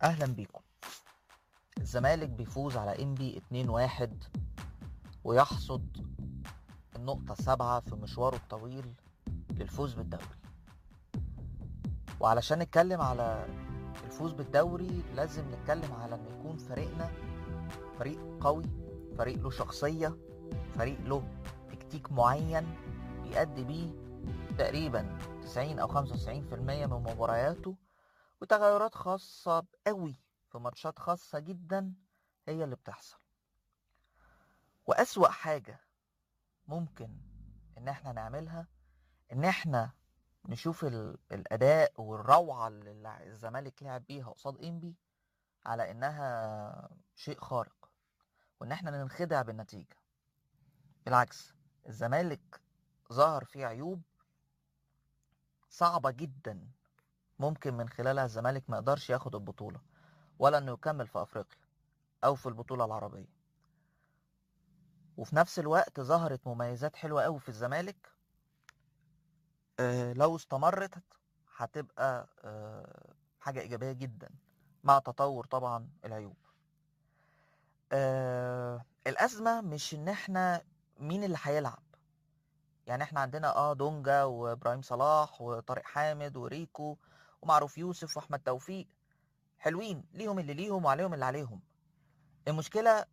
اهلا بيكم. الزمالك بيفوز على انبي 2-1 ويحصد النقطة 7 في مشواره الطويل للفوز بالدوري. وعلشان نتكلم على الفوز بالدوري لازم نتكلم على ان يكون فريقنا فريق قوي، فريق له شخصية، فريق له تكتيك معين بيأدي بيه تقريبا 90 او 95% من مبارياته، وتغيرات خاصة قوي في ماتشات خاصة جدا هي اللي بتحصل. وأسوأ حاجة ممكن ان احنا نعملها ان احنا نشوف الأداء والروعة اللي الزمالك لعب بيها قصاد انبي على انها شيء خارق، وان احنا ننخدع بالنتيجة. بالعكس، الزمالك ظهر فيه عيوب صعبة جدا ممكن من خلالها الزمالك ما يقدرش ياخد البطولة ولا انه يكمل في افريقيا او في البطولة العربية. وفي نفس الوقت ظهرت مميزات حلوة قوي في الزمالك، لو استمرت هتبقى حاجة ايجابية جدا مع تطور طبعا العيوب. الازمة مش ان احنا مين اللي هيلعب، يعني احنا عندنا دونجا وابراهيم صلاح وطارق حامد وريكو ومعروف يوسف واحمد توفيق، حلوين، ليهم اللي ليهم وعليهم اللي عليهم. المشكلة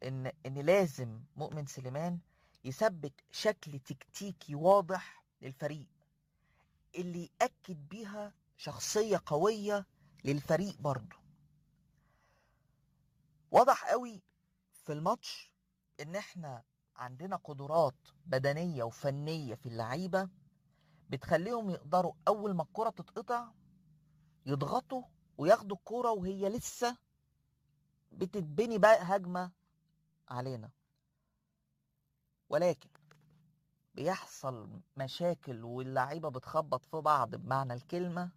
ان لازم مؤمن سليمان يثبت شكل تكتيكي واضح للفريق اللي يأكد بيها شخصية قوية للفريق. برضو واضح قوي في الماتش ان احنا عندنا قدرات بدنية وفنية في اللعيبة بتخليهم يقدروا أول ما الكرة تتقطع يضغطوا وياخدوا الكرة وهي لسه بتتبني بقى هجمة علينا. ولكن بيحصل مشاكل واللعيبة بتخبط في بعض بمعنى الكلمة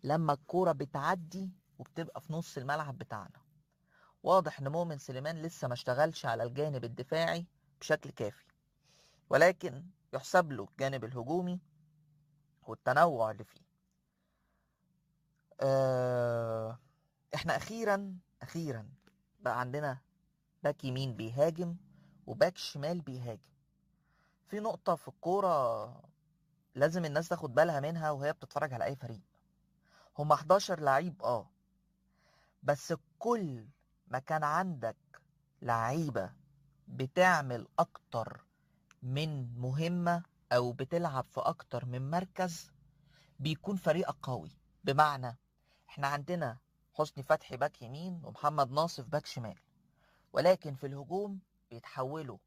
لما الكرة بتعدي وبتبقى في نص الملعب بتاعنا. واضح ان مؤمن سليمان لسه ما اشتغلش على الجانب الدفاعي بشكل كافي، ولكن يحسب له الجانب الهجومي والتنوع اللي فيه. احنا اخيرا بقى عندنا باك يمين بيهاجم وباك شمال بيهاجم. في نقطة في الكورة لازم الناس تاخد بالها منها وهي بتتفرج على اي فريق، هما 11 لعيب بس كل ما كان عندك لعيبة بتعمل اكتر من مهمة او بتلعب في اكتر من مركز بيكون فريقك قوي. بمعنى احنا عندنا حسني فتحي باك يمين ومحمد ناصف باك شمال، ولكن في الهجوم بيتحولوا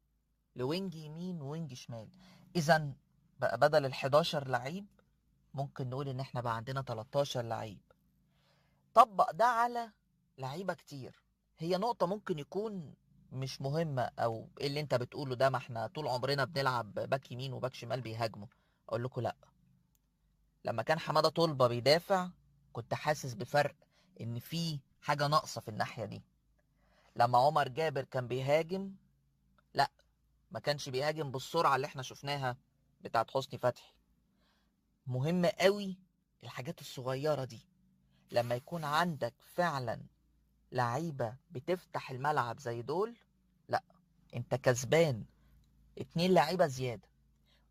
ل wing يمين و wing شمال. اذا بقى بدل ال11 لعيب ممكن نقول ان احنا بقى عندنا 13 لعيب. طبق ده على لعيبة كتير. هي نقطة ممكن يكون مش مهمة او ايه اللي انت بتقوله ده، ما احنا طول عمرنا بنلعب باك يمين وباك شمال بيهاجموا. اقول لكم لا، لما كان حمادة طلبة بيدافع كنت حاسس بفرق ان في حاجة ناقصة في الناحية دي. لما عمر جابر كان بيهاجم، لا ما كانش بيهاجم بالسرعة اللي احنا شفناها بتاعت حسني فتحي. مهم قوي الحاجات الصغيرة دي، لما يكون عندك فعلا لعيبة بتفتح الملعب زي دول، لا انت كسبان 2 لعيبة زيادة.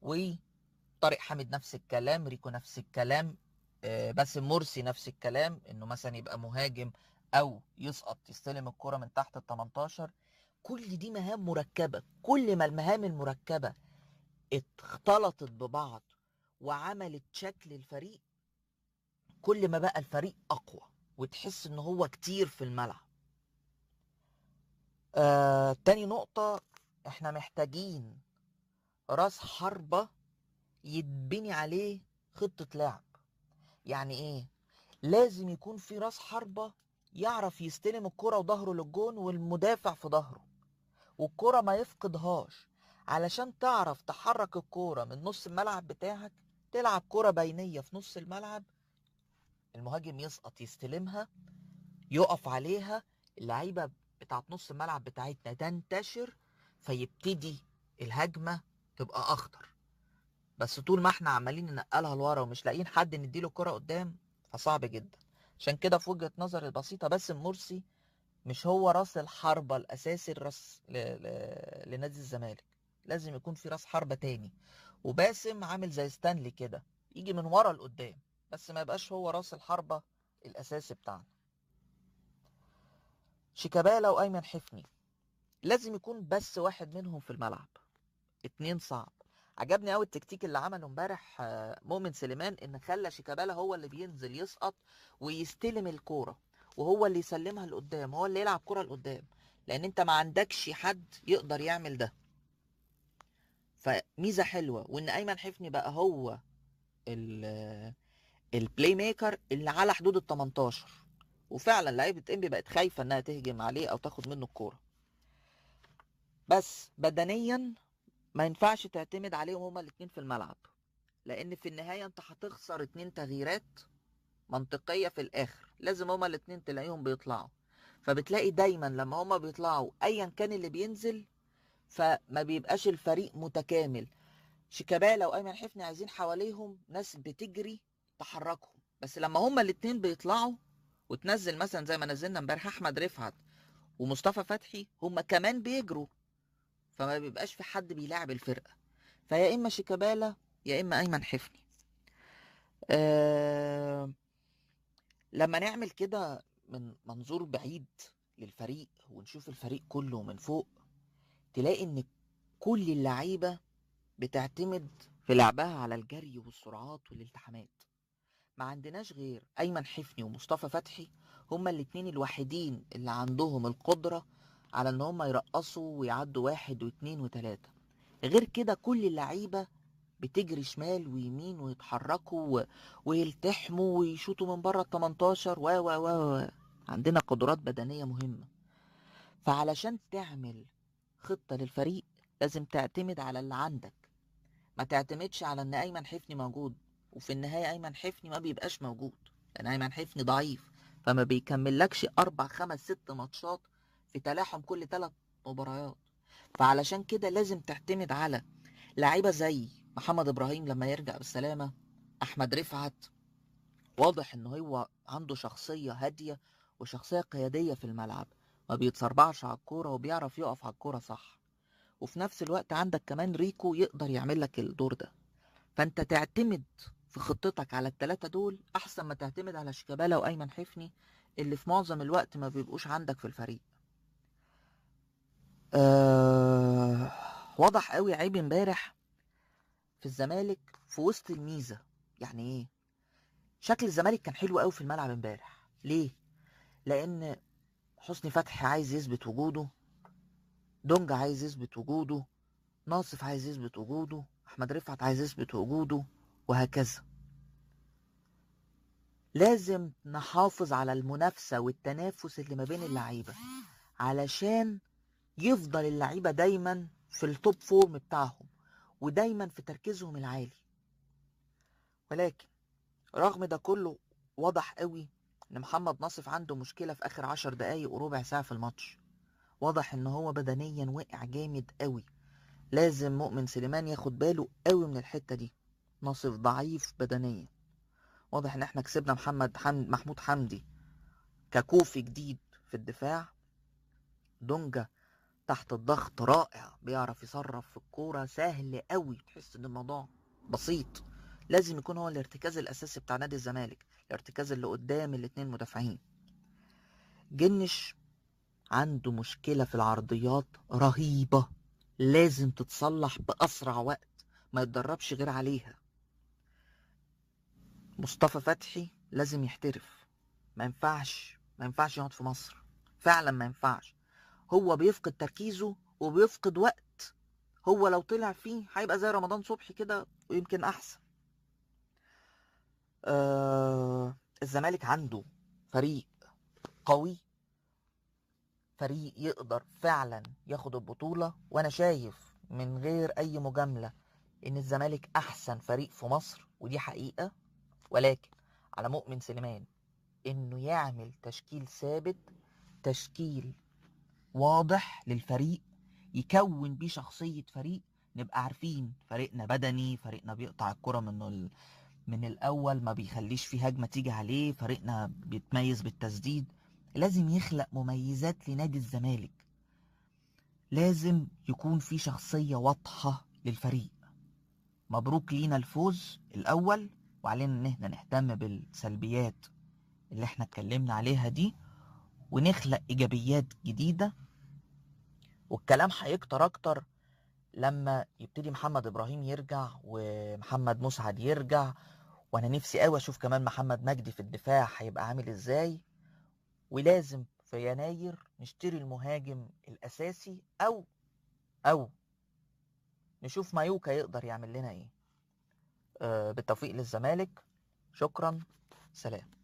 وطارق حامد نفس الكلام، ريكو نفس الكلام، باسم مرسي نفس الكلام، انه مثلا يبقى مهاجم او يسقط يستلم الكرة من تحت ال 18. كل دي مهام مركبة. كل ما المهام المركبة اختلطت ببعض وعملت شكل الفريق، كل ما بقى الفريق اقوى وتحس ان هو كتير في الملعب. تاني نقطة، احنا محتاجين راس حربة يتبني عليه خطة لعب. يعني ايه؟ لازم يكون في راس حربة يعرف يستلم الكرة وظهره للجون والمدافع في ظهره، والكرة ما يفقدهاش، علشان تعرف تحرك الكرة من نص الملعب بتاعك، تلعب كرة بينية في نص الملعب، المهاجم يسقط يستلمها يقف عليها، اللعيبة بتاعت نص الملعب بتاعتنا تنتشر، فيبتدي الهجمة تبقى أخطر. بس طول ما احنا عمالين ننقلها لورا ومش لاقيين حد نديله الكرة قدام فصعب جدا. عشان كده في وجهة نظري البسيطة باسم مرسي مش هو راس الحربة الأساسي الراس لنادي الزمالك، لازم يكون في راس حربة تاني. وباسم عامل زي ستانلي كده، يجي من ورا لقدام، بس ما يبقاش هو راس الحربة الأساسي بتاعنا. شيكابالا وأيمن حفني لازم يكون بس واحد منهم في الملعب، 2 صعب. عجبني قوي التكتيك اللي عمله امبارح مؤمن سليمان، ان خلى شيكابالا هو اللي بينزل يسقط ويستلم الكورة، وهو اللي يسلمها لقدام، هو اللي يلعب كورة لقدام، لان انت ما عندكش حد يقدر يعمل ده. فميزه حلوة. وان ايمن حفني بقى هو ال playmaker اللي على حدود ال 18، وفعلا لعيبة انبي بقت خايفة انها تهجم عليه او تاخد منه الكورة. بس بدنيا ما ينفعش تعتمد عليهم هما الاتنين في الملعب، لان في النهاية انت هتخسر 2 تغييرات منطقية في الاخر، لازم هما الاتنين تلاقيهم بيطلعوا. فبتلاقي دايما لما هما بيطلعوا ايا كان اللي بينزل فما بيبقاش الفريق متكامل. شيكابالا وايمن حفني عايزين حواليهم ناس بتجري تحركهم، بس لما هما الاتنين بيطلعوا وتنزل مثلا زي ما نزلنا امبارح احمد رفعت ومصطفى فتحي، هما كمان بيجروا، فما بيبقاش في حد بيلاعب الفرقة. فيا اما شيكابالا يا اما ايمن حفني. لما نعمل كده من منظور بعيد للفريق ونشوف الفريق كله من فوق، تلاقي ان كل اللعيبة بتعتمد في لعبها على الجري والسرعات والالتحامات. ما عندناش غير ايمن حفني ومصطفى فتحي، هما الاتنين الوحيدين اللي عندهم القدرة على ان هما يرقصوا ويعدوا 1 و2 و3. غير كده كل اللعيبة بتجري شمال ويمين ويتحركوا ويلتحموا ويشوطوا من بره ال 18 و و و. عندنا قدرات بدنية مهمة. فعلشان تعمل خطة للفريق لازم تعتمد على اللي عندك، ما تعتمدش على ان ايمن حفني موجود، وفي النهاية ايمن حفني ما بيبقاش موجود، لان ايمن حفني ضعيف، فما بيكملكش 4 5 6 ماتشات في تلاحم كل 3 مباريات. فعلشان كده لازم تعتمد على لعيبة زي محمد ابراهيم لما يرجع بالسلامة، احمد رفعت واضح ان هو عنده شخصية هادية وشخصية قيادية في الملعب، ما بيتسربعش على الكورة وبيعرف يقف على الكورة صح. وفي نفس الوقت عندك كمان ريكو يقدر يعمل لك الدور ده. فانت تعتمد في خطتك على ال3 دول احسن ما تعتمد على شيكابالا وايمن حفني اللي في معظم الوقت ما بيبقوش عندك في الفريق. واضح قوي عيب امبارح في الزمالك في وسط الميزة. يعني ايه؟ شكل الزمالك كان حلو قوي في الملعب امبارح. ليه؟ لان حسني فتحي عايز يثبت وجوده، دونجا عايز يثبت وجوده، ناصف عايز يثبت وجوده، احمد رفعت عايز يثبت وجوده، وهكذا. لازم نحافظ على المنافسة والتنافس اللي ما بين اللعيبة علشان يفضل اللعيبة دايما في ال top form بتاعهم ودايما في تركيزهم العالي. ولكن رغم ده كله واضح قوي ان محمد ناصف عنده مشكلة في اخر 10 دقايق وربع ساعة في الماتش. واضح ان هو بدنيا وقع جامد قوي، لازم مؤمن سليمان ياخد باله قوي من الحتة دي. ناصف ضعيف بدنيا. واضح ان احنا كسبنا محمود حمدي ككوفي جديد في الدفاع. دونجا تحت الضغط رائع، بيعرف يصرف في الكورة سهل قوي، تحس ان الموضوع بسيط. لازم يكون هو الارتكاز الاساسي بتاع نادي الزمالك، الارتكاز اللي قدام الاتنين مدافعين. جنش عنده مشكلة في العرضيات رهيبة، لازم تتصلح بأسرع وقت، ما يتدربش غير عليها. مصطفى فتحي لازم يحترف، ما ينفعش يقعد في مصر، فعلا ما ينفعش. هو بيفقد تركيزه وبيفقد وقت، هو لو طلع فيه هيبقى زي رمضان صبحي كده ويمكن احسن. الزمالك عنده فريق قوي، فريق يقدر فعلا ياخد البطولة، وانا شايف من غير اي مجاملة ان الزمالك احسن فريق في مصر، ودي حقيقة. ولكن على مؤمن سليمان انه يعمل تشكيل ثابت، تشكيل واضح للفريق، يكون بيه شخصية فريق، نبقى عارفين فريقنا بدني، فريقنا بيقطع الكرة من الاول، ما بيخليش في هجمة تيجي عليه، فريقنا بيتميز بالتسديد. لازم يخلق مميزات لنادي الزمالك، لازم يكون في شخصية واضحة للفريق. مبروك لينا الفوز الاول، وعلينا ان احنا نهتم بالسلبيات اللي احنا اتكلمنا عليها دي ونخلق ايجابيات جديدة. والكلام هيكتر اكتر لما يبتدي محمد ابراهيم يرجع ومحمد مسعد يرجع، وانا نفسي قوي اشوف كمان محمد مجدي في الدفاع هيبقى عامل ازاي. ولازم في يناير نشتري المهاجم الاساسي او نشوف مايوكا يقدر يعمل لنا ايه. بالتوفيق للزمالك. شكرا، سلام.